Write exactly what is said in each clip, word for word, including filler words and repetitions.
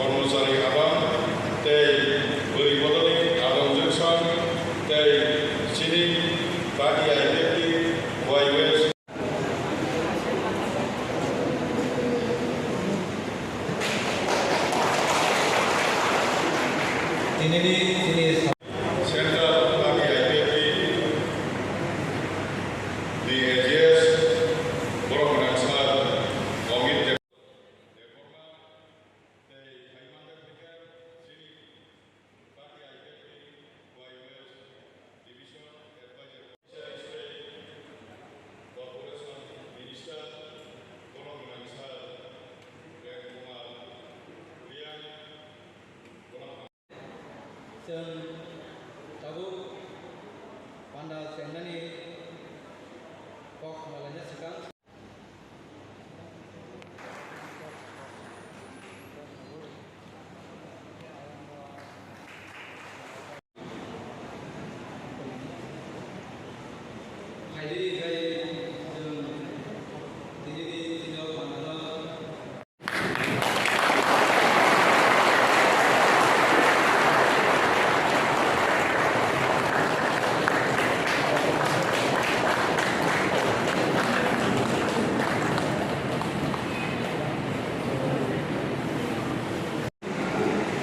Kormochari Abang tei bwrwi bodolni Abang Jwngsa tei chini party I P F T Y West. Tinini, tini Central Party I P F T ni A G S borok gwnang sir Amit Debbarma tei Haimangal Debbarma chini Party I P F T Y West Division Advisor Corporation Minister borok gwnang sir Prem Kumar Reang borok Chwng tabuk panda chengnani kok malaina swkang. Phaidi, tei chwng tini ni chini o panda no.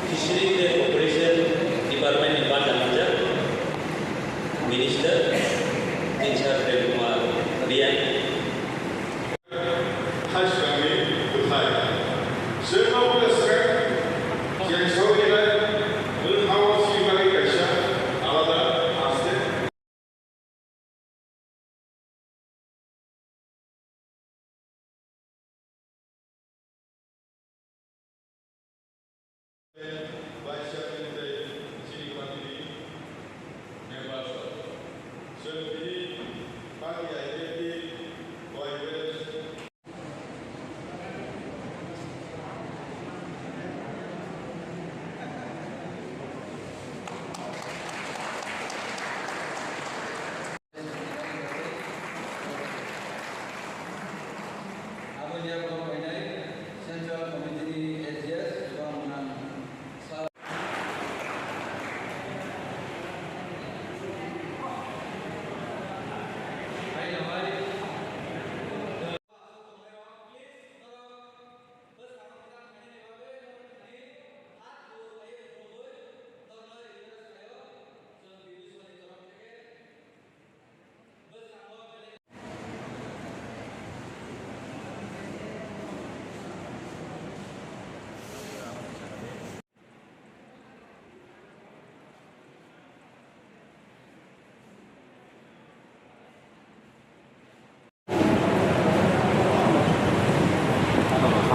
Fishery tei Cooperation Department ni banda manjak Minister Teacher Prem Kumar Reang. Hai swkangni bwthai. Chwng no bwkha swkang cheng sawi nai, bwkhao swi bagwi kaisa alada haste. Vice Chairman tei chini party ni members rok. Chwng tini party I P F T Y West. Aboni yago phainai Central Committee ni A G S borok nang sal.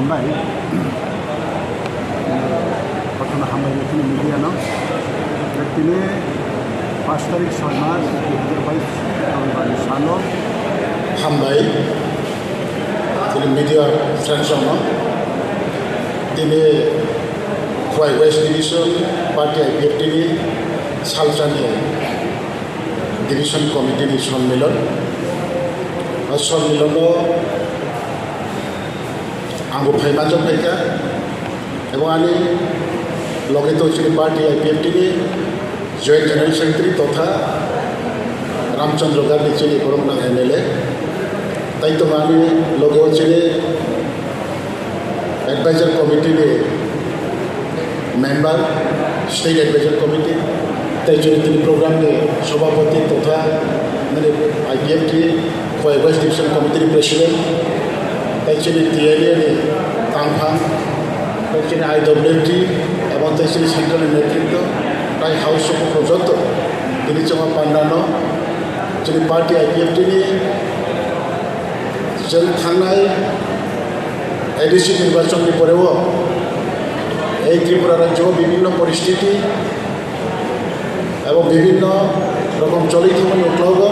Hambai. Kothoma hambai chini media no. Tini paanch tarik soi mas dui hajar bais Robibar ni salo. Hambai. Tini media friends rok no. Tini Khowai West Division Party I P F T ni salsani Division Committee ni sonmilon. O sonmilon o ang bo phai manjak phaikha. Ebo ani loge to chini party I P F T ni Joint General Secretary totha Ramchandra Gandhi chini borok nang M L A. Tai tongmani logo chini advisor committee ni member, state advisor committee, tai chini tini program ni sabhapati totha, mane, I P F T Khowai West Division Committee ni president, tai chini T L A ni tangphang, tai chini I W T, ebong tai chini central ni netritwo, tai house of joto, tini chama pandano, chini party I P F T ni Chwng thangnai A D C nirbachon ni pore o ei Tripura rajyo o bibhinno poristiti ebo bibhinno rokom choli thangmani uklogo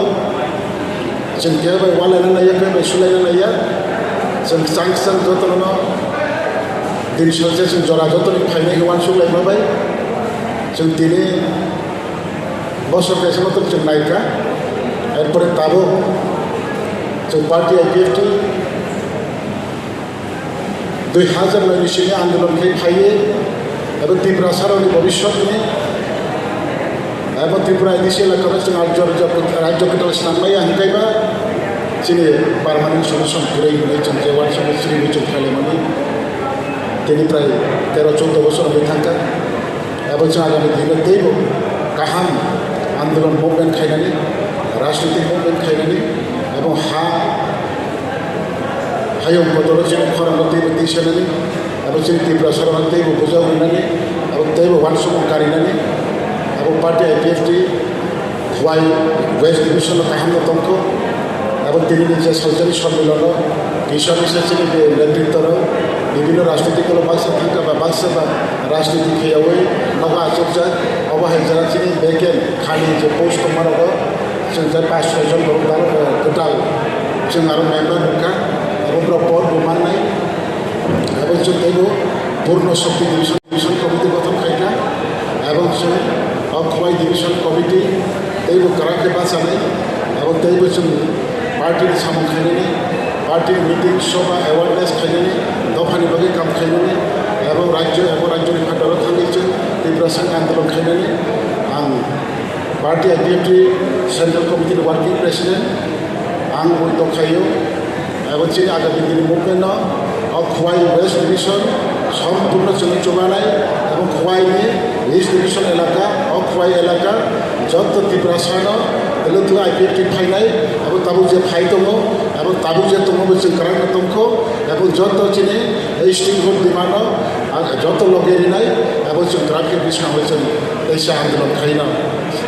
chwng kebo bai uanaina naiya, kebo bai sulaina naiya, chwng chang chang jotono din salsa chwng jora jotoni phainai uansuk laima bai chwng tini bosor kaisa no chwng naikha, erpore tabuk chwng party I P F T dui hazar noi ni simi andolon khe phaiwi, abo Tiprasa rokni bobiswtni, abo Tripura A D C elakao chwng rajyo, rajyo, rajyo kwtal swnam maya hwnkhe ba chini permanent solution kwrwi hwnwi chwng je uansukmung chwrwngwi chwng khlaimani tini prai tero choudo bosor wngwi thangkha. Abo chwng agami dino teibo kaham andolon movement khainani, rajnitik movement khainani, abo ha hayung kotor chini khorang teibo tisanani, abo chini Tiprasa rok teibo bujak rinani, abo teibo uansukmung karinani, abo party I P F T Khowai West Division o kaham no tongkho. Abo tini ni je saljani sommilono kisa kisa chini be netritwo rok bibhinno rajnitik dolo baksa thangkha ba baksa ba rajnitik kheyawi nogo achukjak. Obo hai jora chini vacant khali je post tongma rogo chwng je pash soi jon borok dal, kwtal chwng aro member wngkha. Abo borok vote bo mannai. Abo chwng teibo Purno Shakti Division Division Committee gothon khaikha, abo chwng o Khowai Division Committee teibo kwrak khe bachanai, abo teibo chwng party ni samung khainani, party ni meeting, soba, awareness khainani, dophani bagwi kam khainani, abo rajyo, abo rajyoni phataro thangwi chwng Tiprasa andolon khainani. Ang party I P F T Central Committee ni Working President, ang bo tokhaio. Abo chini agami dini movement no, o Khowai West Division sompurno chwng chubanai, abo Khowai ni East Division elaka, o Khowai elaka joto Tiprasa no, tele tele I P F T phainai, abo tabuk je phai tongo, abo tabuk je tongo bo chwng kwrak no tongkho, abo joto chini ei stakeholder demand no, ang joto loge rinai, abo chwng kwrak khe bwskango chwng teisa andolon khaina.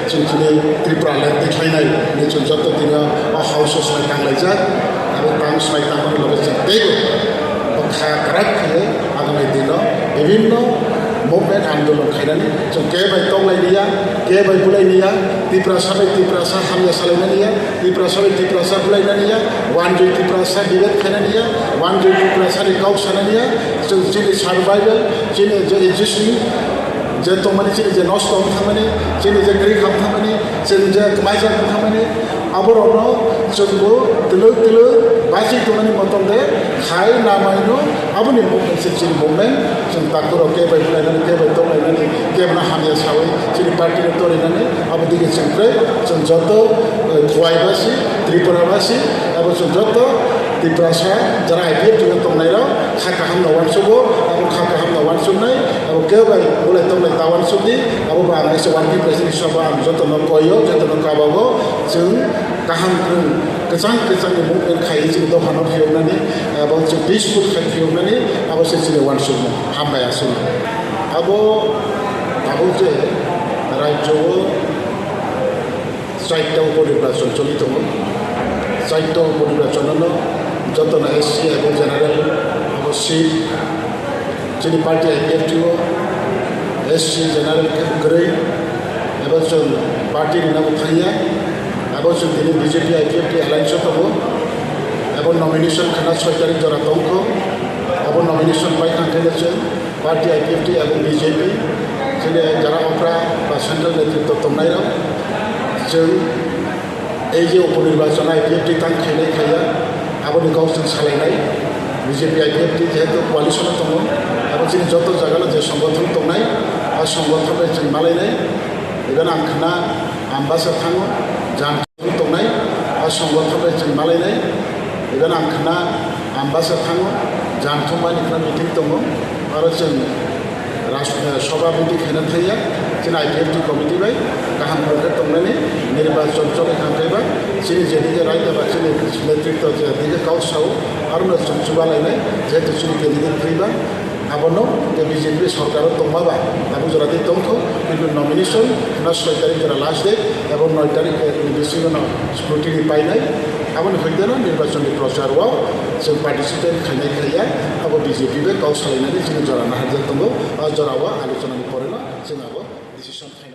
Chwng chini Tripura land tikhlainai hinwi chwng joto tini o house o swlai tanglaijak, abo tang swlai tangmani loge chwng teibo bwkha kwrak khe agami dino bibhinno movement andolon khainani chwng kebo bai toklai liya, kebo bai bulai liya, Tiprasa bai Tiprasa hamya salainani ya, Tiprasa bai Tiprasa bulainani ya, one Joi Tiprasa debate khainani ya, one Joi Tiprasa ni kok sanani ya, chwng chini survival, chini je existing je tongmani, chini je nosto wng thangmani, chini je kwrwi kham thangmani, chini je kwmaijak wng thangmani, aborokno chwngbo twlwk twlwk bachwi tongnani motom de khai namaino aboni movement se chini movement. Chwng takhurok kebo bai bulainani, kebo bai toklainani, kebono hamya sawi chini party no torinani, abo digi chwng kwrwi chwng joto, eh, Khowai basi, Tripura basi, abo chwng joto Tiprasa jara I P F T o tongnairok kha kaham no uansugo, abo kha kaham no uansuknai, abo kebo bai bulai toklai ta uansukdi, abo bo ang kaisa working president hisabe ang jotono koio, jotono kabago, chwng kaham kwrwng kwchang kwchang ni movement khaiwi chini dophano phiyoknani, abo chwng peaceful khai phiyoknani, abo se chini uansukmung. Hambai aswk. Abo tabuk je rajyo o Chaita upo nirbachon choli tongo. Chaita upo nirbachon no jotono S C abo general abo seat chini party I P F T o S C general khe kwrwi abo chwng party ni nabo thangya abo chwng tini B J P I P F T alliance o tongo abo nomination khana soi tarik jora tongkho abo nomination pai thang khe chwng Party I P F T abo B J P, chini jara okra ba central netritwo tongnairok, chwng ei je upo nirbachon I P F T tang khainai khaiya, aboni kok chwng salainai. B J P I P F T jehetu coalition o tongo, abo chini joto jagano je songothon tongnai, a songothon bai chwng malainai. Even ang khna Ambasa thango, jang tongnai, a songothon bai chwng malainai. Even ang khna Ambasa thango, jang thumani khna meeting tongo, aro chwng Ras-, eh, Sabha meeting khaina thangya, chini I P F T committee bai kaham khe tongnani nirbachon choli kha khe ba, chini jedike raida ba chini netritwa jedike kok sao, aro no chwng chuba lainai, jehetu chini candidate thwi ba, abono tei B J P sorkar o tongma ba, tabuk jora tei tongkho, kintu nomination no soi tarik jora last date, ebong noi tarik ni bisingo no scrutiny painai, aboni hoite no nirbachon ni prochar o chwng participate khainai khaiya, abo B J P bai kok salainani chini jora naharjak tongo, o jora o alochona ni pore no chwng abo decision khainai.